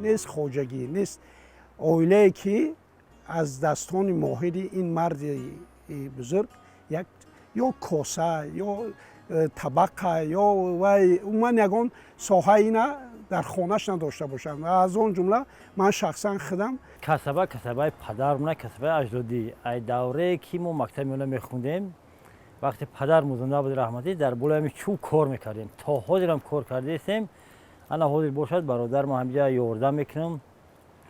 Нест хоҷагӣ, нест оилае, ки аз дастони моҳири ин марди бузург як ё коса ё табақа ё вай, умуман ягон соҳа ина дар хонаш надошта бошанд. Ва аз он ҷумла ман шахсан худам. Касаба касабаи падарм, на касабаи аҷдодӣ. Ай даврае ки мо мактаби миёна мехондем, вақте падармо зинда буд, раҳматӣ, дар болои ҳами чӯб кор мекардем. То ҳозирам кор кардаистем. Ана ҳозир бошад, бародарам ҳамҷа ёрдам мекунам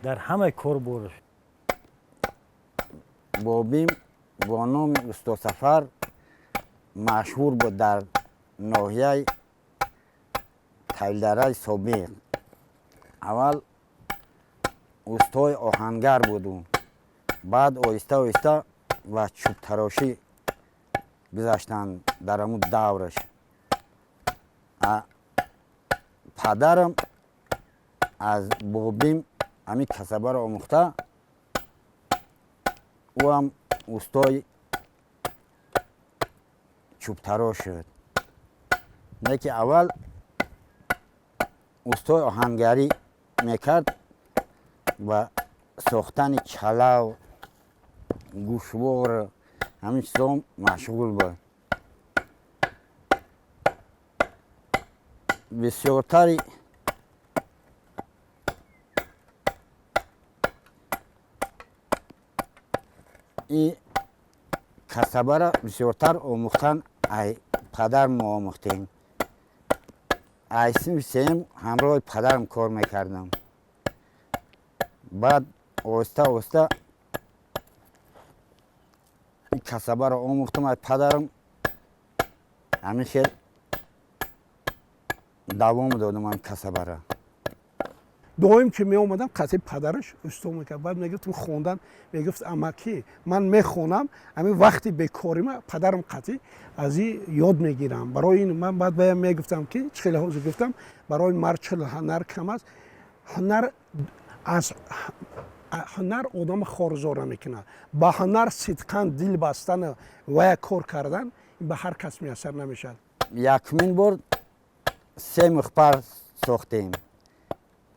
дар ҳамаи кор борш. Бобим бо номи Устодсафар машҳур буд дар ноҳияи Тавилдараи собиқ. Аввал устои оҳангар буду, баъд оҳиста оҳиста ба чӯбтарошӣ гузаштанд. Дар ҳамун давраш падарам аз бобим ҳамин касабаро омӯхта, ӯ ҳам устои чӯбтарош шуд. Не ки аввал устои оҳангарӣ мекард ва сохтани чалав, гӯшвор, ҳамин чизо машғул буд. Бисёртари и касабара бисёртар омӯхтан ай падар мо омӯхтем. Ай синфи сеюм ҳамроҳи падарам кор мекардам. Баъд оҳиста оҳиста касабаро омӯхтам ай падарам, ҳамин хел давом додам ҳамин касабара. Доим ки меомадам, қатъи падараш усто мекард. Баъд мегуфтам, хондан, мегуфт: «Амакӣ, ман мехонам, ҳамин вақти бекорима падарам қатъи аз и ёд мегирам». Барои ин ман баъд баям мегуфтам, ки чӣ хеле ҳозир гуфтам, барои мард 40 ҳунар кам аст. Ҳунар аз ҳунар одама хорзора мекунад. Ба ҳунар сидқан дил бастану ва як кор кардан ба ҳар кас муяссар намешавад. Якумин бор се мухпар сохтем,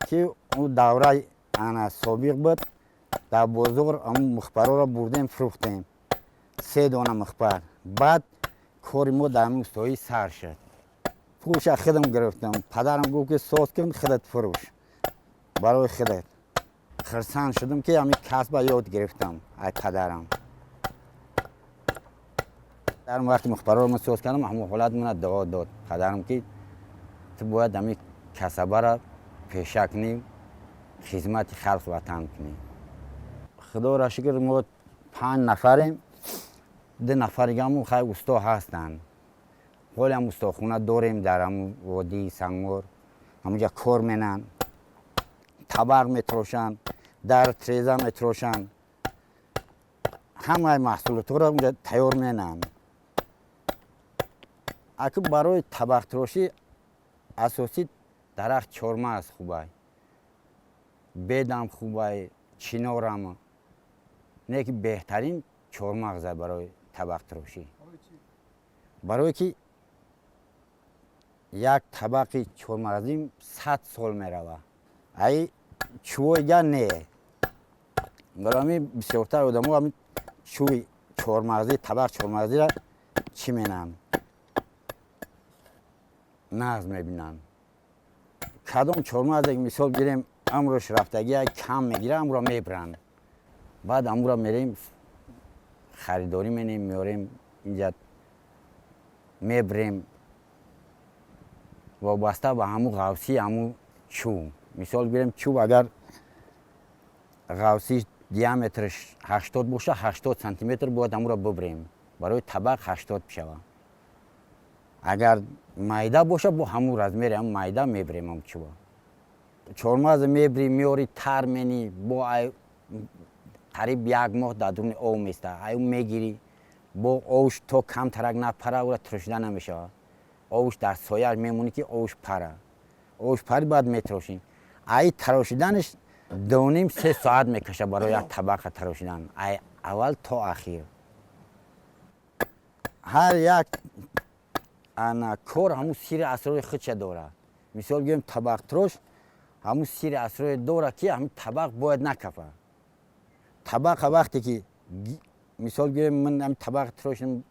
ки ӯ давраи ана собиқ буд. Дар бозор ҳамн мухпарҳоро бурдем, фурӯхтем, се дона мухпар. Баъд кори мо дар ҳамин устоӣ сар шуд. Пулша худам гирифтам. Падарам гуфт, ки соз кун, худат фурӯш барои худат. Хурсанд шудам, ки ҳамин касба ёд гирифтам ай падарам. Дар вақти мухпарҳоро ман соз кардам, ҳамон ҳолат мана дуо дод падарам, ки ту бояд ҳамин касабара пеша кунӣ, хизмати халқ, ватан кунӣ. Худоро шукр, мо панҷ нафарем, ду нафаригамон хай усто ҳастанд. Ҳолиам устохона дорем дар ҳамун водии Сангвор. Ҳамунҷа кор менанд, табақ метарошанд, дар треза метарошанд, ҳамаи маҳсулотҳоро унҷа тайёр менанд. Аку барои табақтарошӣ асосӣ дарахт чормағз хубай, бедам хубай, чинорам, не ки беҳтарин чормағза барои табақтарошӣ, барое ки як табақи чормағзӣ 100 сол мерава, ай чӯбоига не. Барои ҳамин бисёртар одамо ҳамин чӯби чормағзӣ, табақ чормағзира чӣ менанд, нағз мебинанд. Кадом чормағзе, мисол гирем, амрош рафтагия кам мегира, амро мебиранд. Баъд амро мерем, харидорӣ менем, меорем, инҷа мебирем, вобаста ба ҳамун ғавсии ҳамун чӯб. Мисол гирем, чӯб агар ғавсиш, диаметрш 80 боша, 80 сантиметр бояд ҳамуро бибирем, барои табақ 80 бишавад. Агар майда боша, бо ҳамун размери ҳамун майда мебирем. Ҳам чӯба чормағз мебири, меори, тар мени, бо қариб як моҳ дар дуруни об места. Ай мегирӣ, бо овш то камтарак напара, ура тирошида намешавад. Овш дар сояаш мемонӣ, ки овш пара. Овш пари, баъд метирошӣ. Ай тарошиданаш 2,5-3 соат мекаша барои як табақа тарошидан, ай аввал то ахир. Ҳар як ана кор ҳамун сири асрори худша дорад. Мисол гӯем, табақтирош Ҳамун сири асроре дорад, ки ҳамин табақ бояд накафа. Табақа вақте ки, мисол гирем, ман ҳамин табақ тирошидам,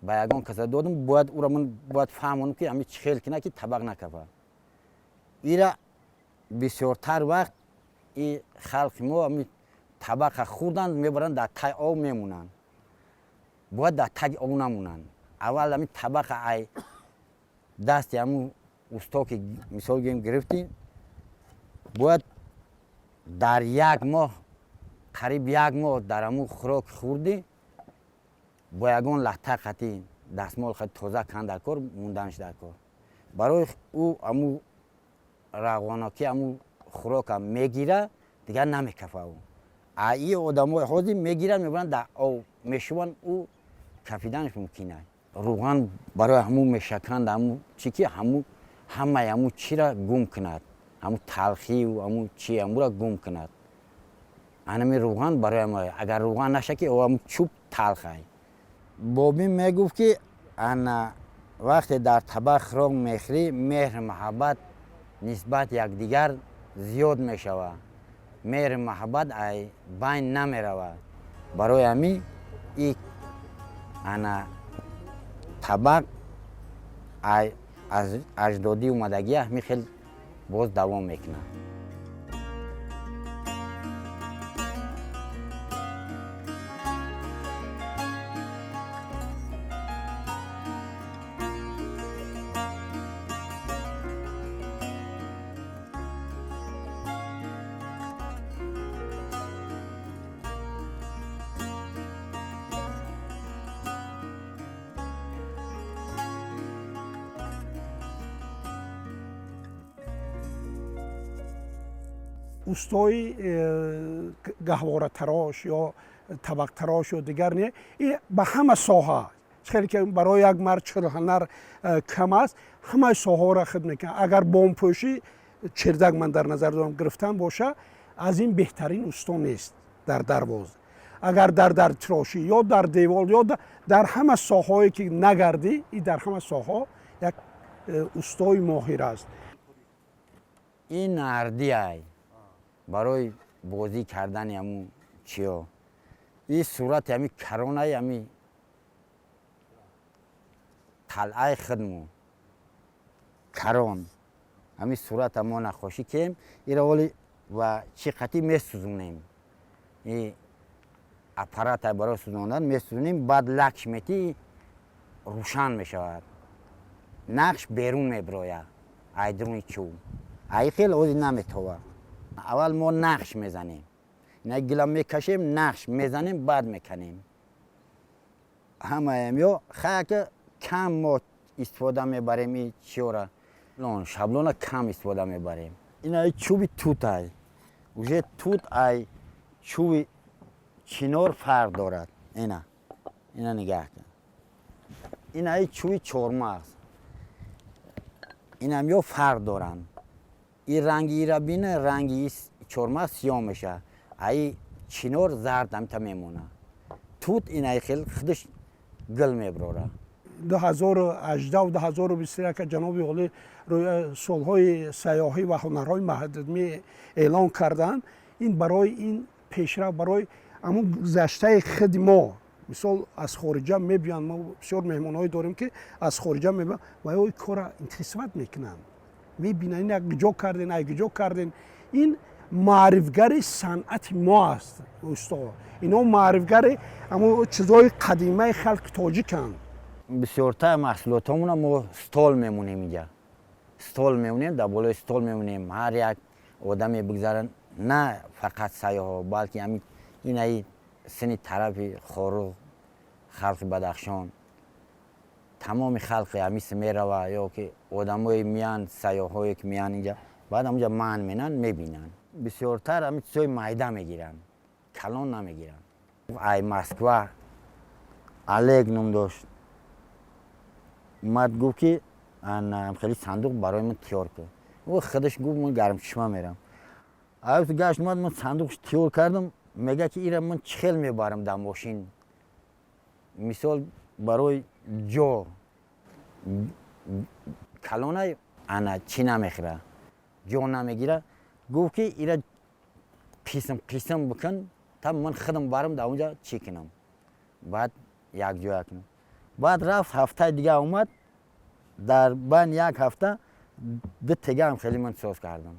ба ягон каса додам, бояд ӯро ман бояд фаҳмонам, ки ҳамин чӣ хел кина, ки табақ накафа. Ира бисёртар вақт и халқи мо ҳамин табақа хӯрданд, мебаранд, дар таги об мемонанд. Бояд дар таги об намонанд. Аввал ҳамин табақа ай дасти ҳамун усто ки, мисол гирем, гирифтӣ, бояд дар як моҳ, қариб як моҳ дар ҳамун хӯрок хӯрдӣ, бо ягон латта қатӣ, дастмол қати тоза кан дар кор, монданаш дар кор. Барои ӯ ҳамун равғаноки ҳамун хӯрока мегира, дигар намекафа. Ӯ а и одамои ҳозир мегиранд, мебаранд, дар об мешуванд, ӯ кафиданаш мумкин аст. Рӯған барои ҳамун мешаканд, ҳамун чи ки ҳамун ҳамаи ҳамун чира гум кунад, ҳамун талхию ҳамун чи ҳамура гум кунад. Анами рӯған барои агар рӯған наша, ки ҳамун чӯб талхай. Бобин мегуфт, ки ана вақте дар табақ хӯрок мехӯрӣ, меҳру муҳаббат нисбат якдигар зиёд мешавад, меҳру муҳаббат ай байн намеравад. Барои ҳамин и ана табақ ай аз аҷдодӣ омадагӣ ҳамин хел боз давом мекунад. Устои гаҳворатарош ё табақтарош ё дигар не, и ба ҳама соҳа, хеле ки барои як мард 40 ҳунар кам аст, ҳамаи соҳаҳоро худ мекунад. Агар бомпӯшӣ, чердак ман дар назар дорам, гирифтан боша, аз ин беҳтарин усто нест дар Дарвоз. Агар дар дартирошӣ ё дар девол ё дар ҳама соҳаҳое ки нагардӣ, и дар ҳама соҳаҳо як устои моҳир аст. Ин нардиай барои бозӣ кардани ҳамун чиё. И сурати ҳами каронаи ҳами қалъаи худмо карон, ҳами сурата мо наққошӣ кем. Ира оли ва чӣ қатӣ месӯзонем, и аппарата барои сӯзондан месӯзонем, баъд лакш метӣ, рӯшан мешавад, нақш берун мебирояд ай дуруни чӯб. Ай хел ози наметова. Аввал мо нақш мезанем, ина гила мекашем, нақш мезанем, баъд меканем. Ҳамаям ё хаяка кам мо истифода мебарем, и чиёра, шаблона кам истифода мебарем. Ина чӯби тутай, уже тут ай чӯби чинор фарқ дорад. Ина нигаҳ кун, ина чӯби чормағз, инам ё фарқ доранд. И ранги ира бина, ранги и чормағз сиёҳ мешавад, аи чинор зард ҳамита мемонад. Тут инаи хел худаш гил мебирорад. 2018, 2021 ҷаноби олӣ солҳои сайёҳӣ ва ҳунарҳои мардумӣ эълон карданд. Ин барои ин пешрафт, барои ҳамун гузаштаи худи мо. Мисол, аз хориҷа мебиёнд, мо бисёр меҳмонҳое дорем, ки аз хориҷа мебиёнд ва ё кора интересовать мекунанд, мебинанд, ин куҷо карден, ай куҷо карден. Ин маърифгари санъати мо аст. Усто ино маърифгари ҳамун чизҳои қадимаи халқи тоҷиканд. Бисёртар маҳсулотҳомона мо стол мемонем, инҷа стол мемонем, дар болои стол мемонем. Ҳар як одаме бигзарад, на фақат сайёҳо, балки ҳамин инаи сини тарафи Хоруғ, халқи Бадахшон, тамоми халқи ҳамиси мерава, ё ки одамое меянд, сайёҳое ки меянд инҷа, баъд ҳамунҷа ман менанд, мебинанд. Бисёртар ҳамин чизҳои майда мегиранд, калон намегиранд. Ай Москва Олег ном дошт, омад, гуфт, ки хеле сандуқ барои ман тиёр кун. Ӯ худаш гуфт, ман Гармчишма мерам. Гашт, омад, ман сандуқш тиёр кардам. Мега, ки ира ман чӣ хел мебарам дар мошин? Мисол, барои ҷо калона, ана чӣ намехӯра, ҷо намегира. Гуфт, ки ира қисм қисм бикун, та ман худам барам, дар онҷа чӣ кунам, баъд якҷоя кунам. Баъд рафт, ҳафтаи дига омад, дар байни як ҳафта ду тегаам хеле ман соз кардам,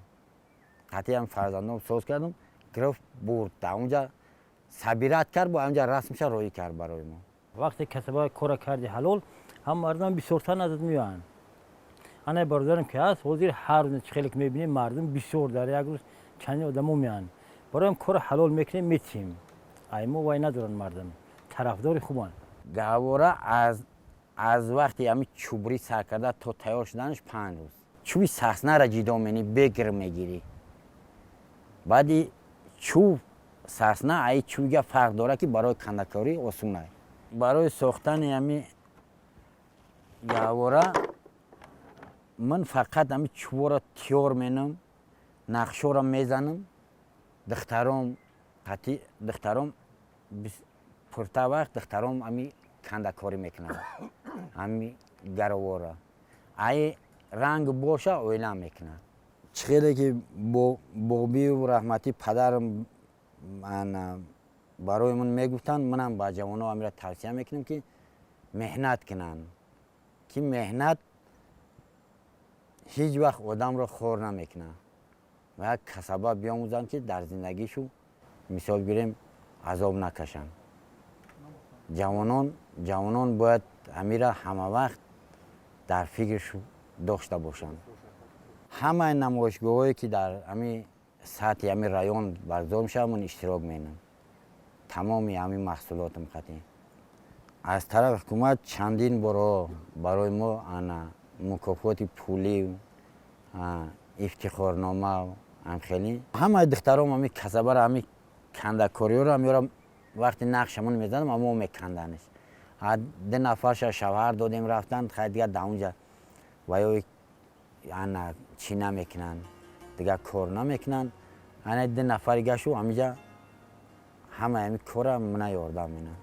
қатъиам фарзандом соз кардам. Гирифт, бурд, дар онҷа собирать кард, бо онҷа расмша роӣ кард барои мо. Вақте касаба кора карди ҳалол, ҳам мардум бисёртар назад меоянд. Ана бародарам ки ҳаст, ҳозир ҳар рӯз чӣ хеле ки мебинем, мардум бисёр, дар як рӯз чандин одамо меоянд. Бароям кора ҳалол мекунем, метиҳем. Ай мо вай надоранд, мардум тарафдори хубанд. Гаҳвора аз вақти ҳами чӯбрӣ сар карда то тайёр шуданаш 5 рӯз. Чӯби саснара ҷидо менӣ, бегир мегирӣ. Баъди чӯб сасна аи чӯбига фарқ дорад, ки барои кандакорӣ осонай. Барои сохтани ҳами гаҳвора ман фақат ҳами чӯборо тиёр менам, нақшоро мезанам. Духтаром қатӣ, духтаром пурта вақт, духтаром ҳами кандакорӣ мекунанд ҳами гаровора. Ай ранг боша, оила мекунад. Чӣ хеле ки бобию раҳматӣ падарам барои ман мегуфтанд, манам ба ҷавоно амира тавсия мекунам, ки меҳнат кунанд, ки меҳнат ҳеҷ вақт одамро хор намекунад ва як касаба биомӯзанд, ки дар зиндагишу, мисол гирем, азоб накашанд. Ҷавонон бояд ҳамира ҳамавақт дар фикршу дошта бошанд. Ҳамаи намоишгоҳҳое, ки дар ҳами сатҳи ҳами район баргузор мешавад, ман иштирок менам, тамоми ҳами маҳсулотам қатӣ. Аз тарафи ҳукумат чандин борҳо барои мо ана мукофоти пулӣ, ифтихорнома ҳамхелӣ. Ҳамаи духтаром ҳами касабаро, ҳами кандакориёро ҳамёра вақти нақшамон мезанам, амо меканданеш. Ду нафарша шавҳар додем, рафтанд. Хай, дигар дар онҷа ва ё ана чӣ намекунанд, дигар кор намекунанд. Ана ду нафари гашу ҳамиҷа ҳамаи ҳами кора мана ёрдам менанд.